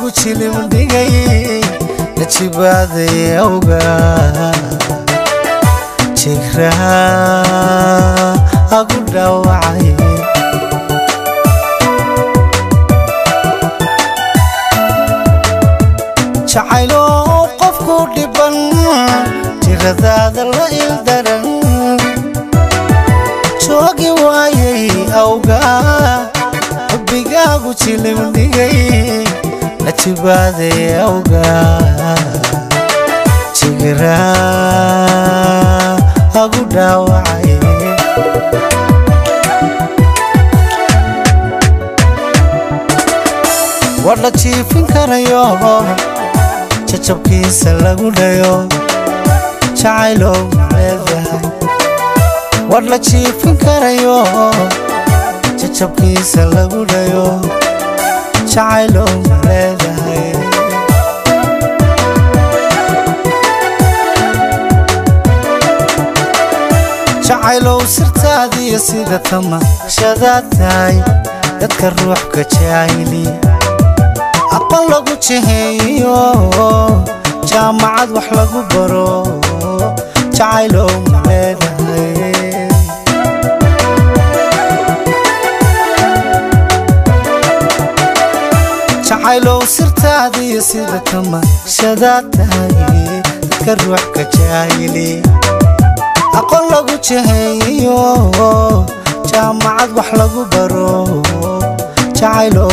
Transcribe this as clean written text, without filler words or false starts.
Xubbigaagu jilim dhigay, najibaaday awga, jiraa agu dhaawacay. Jacaylo qofku dhiban, jiradaada la ildaran, joogi waayay awga. Xubbigaagu jilim dhigay, najibaaday awga, jiraa agu dhaawacay. War la jiifin karayo, jajabkiisa lagu dhayo, jacaylow leedahay. War la jiifin karayo, jajabkiisa lagu dhayo, jacaylow leedahay. Jacaylow sirtaadiyo sida tamashadaad tahay, dadka ruux ka jaahili, aqoon lagu jiheeyo, jaamacad wax lagu baro, jacaylow ma leedahay? Jacaylow sirtaadiyo sida tamashadaad tahay, dadka ruux ka jaahili, aqoon lagu jiheeyo, jaamacad wax lagu baro, jacaylow